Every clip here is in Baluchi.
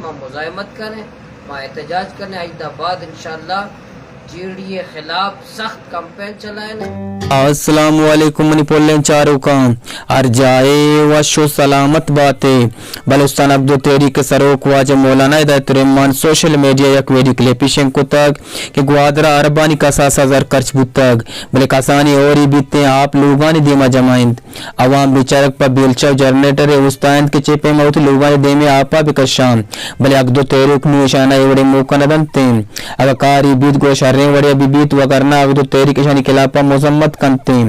ما مزاحمت کنیں، ما احتجاج کنیں، عید ءَ بعد انشاءاللہ جی ڈی اے خلاف سخت کمپین چلائیں۔ السلام علیکم منی پلیں چاروکاں، ہر جاہ ءَ وش و سلامت بات ئے۔ بلوچستان حق دو تحریک ءِ سروک واجہ مولانا ہدایت الرحمان سوشل میڈیا ءَ یک ویڈیو کلپے شنگ کتگ کہ گوادر ءَ اربانی کساس ءَ زر خرچ بوتگ، بلے کسانی ہوری بیت ایں، آپ لوگانی دیم ءَ جمع انت۔ عوام بیچارگ پہ بیلچہ و جنریٹر ءَ اوستائینت کہ چے پیم ءَ وتی لوگانی دیم ءَ آپ ءَ بکشاں، بلے حق دو تحریک نوں اشاں ءَ اے وڑیں موقع نہ دنت ایں۔ اگاں کارے بیت گڑا شریں وڑے ءَ بہ بیت، وگرنہ حق دو تحریک اشانی خلاف ءَ مذمت کنت ایں۔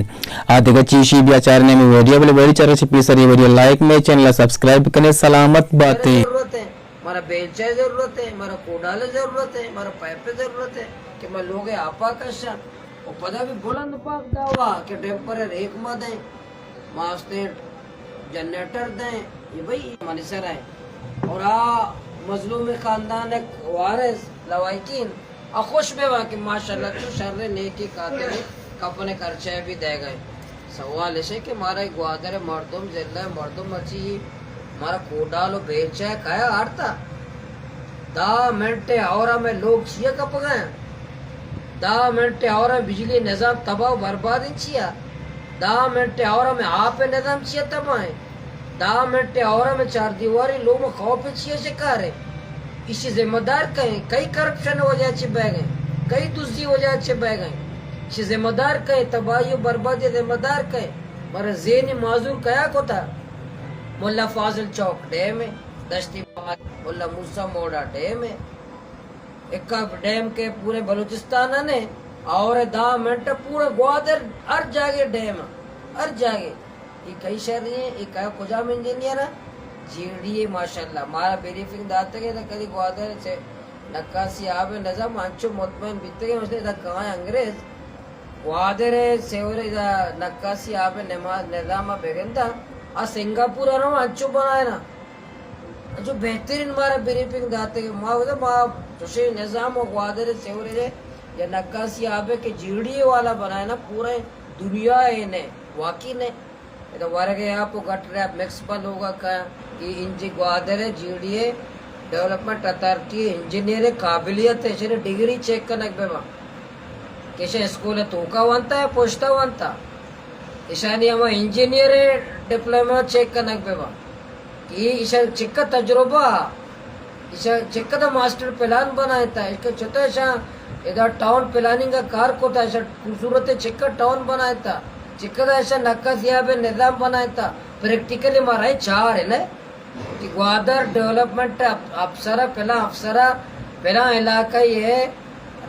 آ دگہ چیشی، بیا چاریں ہمے ویڈیو، بلے ویڈیو چارگ ءَ چہ پیسر اے ویڈیو لائک مہ چینل ءَ سبسکرائب کن ئے۔ سلامت بات ئے۔ ضرورت ہے، مارا بیلچہ ءِ ضرورت ہے، مارا کوڈال ءِ ضرورت ہے، مارا پائپ ءِ ضرورت ہے کہ ما لوگ ءَ آپ ءَ کشاں۔ و پدا بھی بلند پاک دعویٰ کہ ڈیمپر ءِ ریک ما دیں، ما استیں جنریٹر دیں، یہ بھئی منی سر ءَ۔ اور آ مظلوم خاندان ءِ وارث لواحقین آ خوش بہ باں کہ ماشاءاللہ چو شر نیکی خاطر کپن خرچہ بھی دے گئے۔ سوال ایش ہے کہ مارا گوادر ءِ مردم، ضلع ءِ مردم مرچی مارا کوڈال و بیلچہ کیا آرتا؟ دہ منٹ ءَ ہور ءَ مئے لوگ چیا کپگ ءَ انت؟ دہ منٹ ءَ ہور ءَ بجلی نظام تباہ و برباد انت چیا؟ دہ منٹ ءَ ہور ءَ مئے آپ ءِ نظام چیا تباہ انت؟ دہ منٹ ءَ ہور ءَ مئے چار دیواری لوگ ءِ خوف چیا شکار انت؟ ایشی ذمہ دار کئے؟ کئی کرپشن ءِ وجہ چہ بیگ ءَ انت؟ کئی دزی ءِ وجہ چہ بیگ ءَ انت؟ ایشی ذمہ دار کئے؟ تباہی و بربادی ءِ ذمہ دار کئے؟ مارا ذہنی معذور کیا کتا؟ ملا فاضل چوک ڈیم ءَ، دشتی مار، ملا موسی موڑا ڈیم ءَ، اکا ڈیم کہ پورے بلوچستان ءَ نے، اور دہ منٹ پورا گوادر ہر جاگے ڈیم ءَ، ہر جاگے۔ یہ کئی شہری ہیں، یہ کیا کجام انجینئر ہے؟ جی ڈی اے ماشاءاللہ مارا بریفنگ داتگے، دا کدی گوادر سے نکاسی آب نظام انچو مطمئن بیتگے، اس نے دا کہاں انگریز گوادر ءِ سیوریج ءَ نکاسی آب ءِ نما-، نظام ءَ بگنداں، آ سنگاپور ءَ رو انچو بنائیناں، انچو بہترین مارا بریفنگ داتگ۔ ما گوشت ما چوشیں نظام و گوادر ءِ سیوریج ءَ یا نکاسی آب ءَ کہ جی ڈی اے والا بنائیناں، پورے دنیا ءَ نے، واقعی نے۔ ادا ورگ ءِ آپ و گٹر ءِ آپ مکس پہ لوگ ءَ کاینت۔ اے انجی گوادر ءِ G D A development authority ءِ انجینئر ءِ قابلیت ءَ، ایشانی ڈگری چیک کنگ بہ باں کہ ایشاں اسکول ءِ توکا ونتا یا پشتا ونتا۔ ایشانی ہما انجینئر ءِ ڈپلوما چیک کنگ بہ باں کہ اے ایشاں چکا تجربہ، ایشاں چکدا ماسٹر پلان بنائینتا، ایشاں چتا ایشاں ادا ٹاؤن پلاننگ ءَ کار کتا، ایشاں خوبصورت چکا ٹاؤن بنائینتا، چکدا ایشاں نکاسی آب ءِ نظام بنائینتا۔ پریکٹیکلی ما رئے چار ایں کہ گوادر ڈیولپمنٹ اپ-، افسر، پلاں افسر، پلاں علاقہ ءَ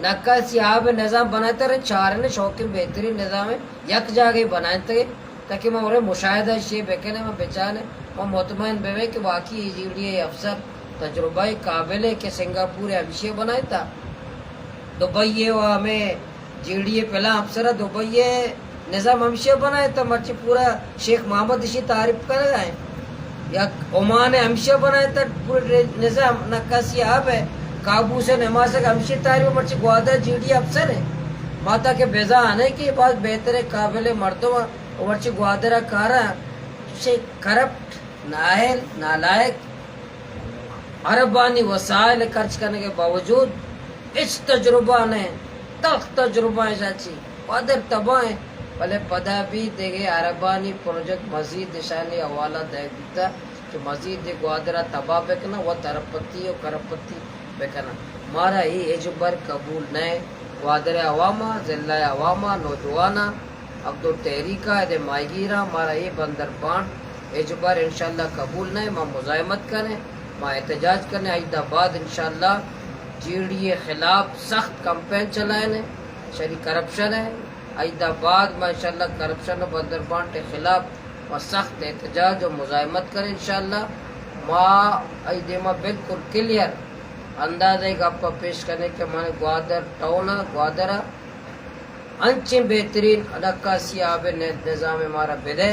نکاسی آب ءِ نظام بنائینتا، رئے چار ایں، شوقیں بہترین نظام ءَ یک جاگہ بنائینتگ۔ تاکہ ما ورے مشاہدہ شے بکنیں، ما بچاریں، ما مطمئن ببیں کہ واقعی اے جی ڈی اے افسر تجربہ قابل ہے کہ سنگاپور ءَ ہمشی بنائینتا، دبئی ءَ و ہمے جی ڈی اے پلاں افسر دبئی ءَ نظام ہمشی بنائینتا، مرچی پورا شیخ محمد اشی تعریف کنگا ہے۔ یا عمان ءَ ہمشی بنائینتا، پورا نظام نکاسی آب ءِ، قابوس ءِ نماسگ ہمشی تعریف، مرچی گوادر جی ڈی اے افسر ہے۔ ما تاکہ بزاں نہیں کہ باز بہتر ہے، قابل مردم ہے۔ و مرچی گوادر ءَ کاراں، چوشیں کرپٹ، نااہل، نالائق، اربانی وسائل خرچ کنگ ءِ باوجود ہچ تجربہ نہ، تلخ تجربہ ایں، شاچی گوادر تباہ ایں، بلے پدا بھی دگہ اربانی پروجیکٹ مزید اشانی حوالہ دئیگ بوتا کہ مزید اے گوادر ءَ تباہ بکناں، وت اربپتی و کرپتی بکناں۔ مارا اے ہچبر قبول نہ۔ گوادر ءِ عوام ءَ، ضلع ءِ عوام ءَ، نوجواناں، حق دو تحریک ءَ، ادے ماہیگیراں، مارا اے بندر بانٹ ہچبر انشاءاللہ قبول نہ۔ ما مزاحمت کنیں، ما احتجاج کنیں، عید ءَ بعد انشاءاللہ جی ڈی اے خلاف سخت کمپین چلائیں، شری کرپشن ہے۔ عید ءَ بعد ما انشاءاللہ کرپشن و بندر بانٹ ءِ خلاف ما سخت احتجاج و مزاحمت کنیں انشاءاللہ۔ ما اے دیما بالکل کلیئر اندازہ ءِ گپ ءَ پیش کنیں کہ من گوادر ٹاؤن ءَ، گوادر ءَ انچیں بہترین نکاسی آب ءِ نظام مارا بدے،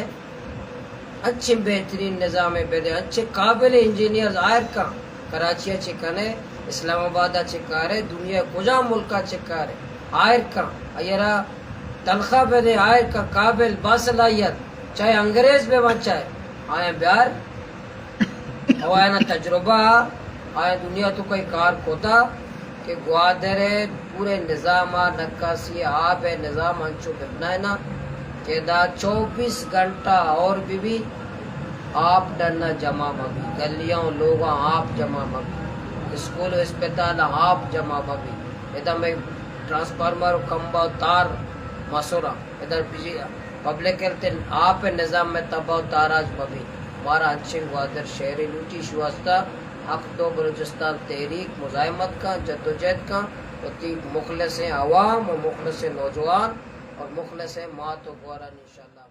انچیں بہترین نظام بدے، انچیں قابل انجینئرز آئر کن، کراچی ءَ چہ کنے، اسلام آباد ءَ چہ کارے، دنیا ءِ کجام ملک ءَ چہ کارے، آئر کن، آئی ءَ را تنخواہ بدے، آئر کن، قابل، باصلاحیت، چاہے انگریز بہ بنت، چاہے آیاں بیار، او آیاں تجربہ آیا دنیا تو کئی کار کتا کہ گوادر ءِ پورے نظام ءَ، نکاسی ءِ، آب ءِ نظام انچو ببنائینا کہ ادا چوبیس گھنٹہ اور بہ بی، آپ ڈنا جمع مہ بی، گلیاں و لوگاں آپ جمع مہ بی، اسکول و اسپتالاں آپ جمع مہ بی۔ ادا مئے ٹرانسفارمر و کمبا و تار مسرا، ادا بجلی، پبلک ہیلتھ، آپ ءِ نظام مئے تباہ و تاراج مہ بی۔ مارا انچیں گوادر شہرے لوٹی، اشی واسطہ حق دو بلوچستان تحریک مزاحمت کن، جدوجہد کن، وتی مخلصیں عوام و مخلصیں نوجوان اور مخلصیں مات و گورانی انشاءاللہ۔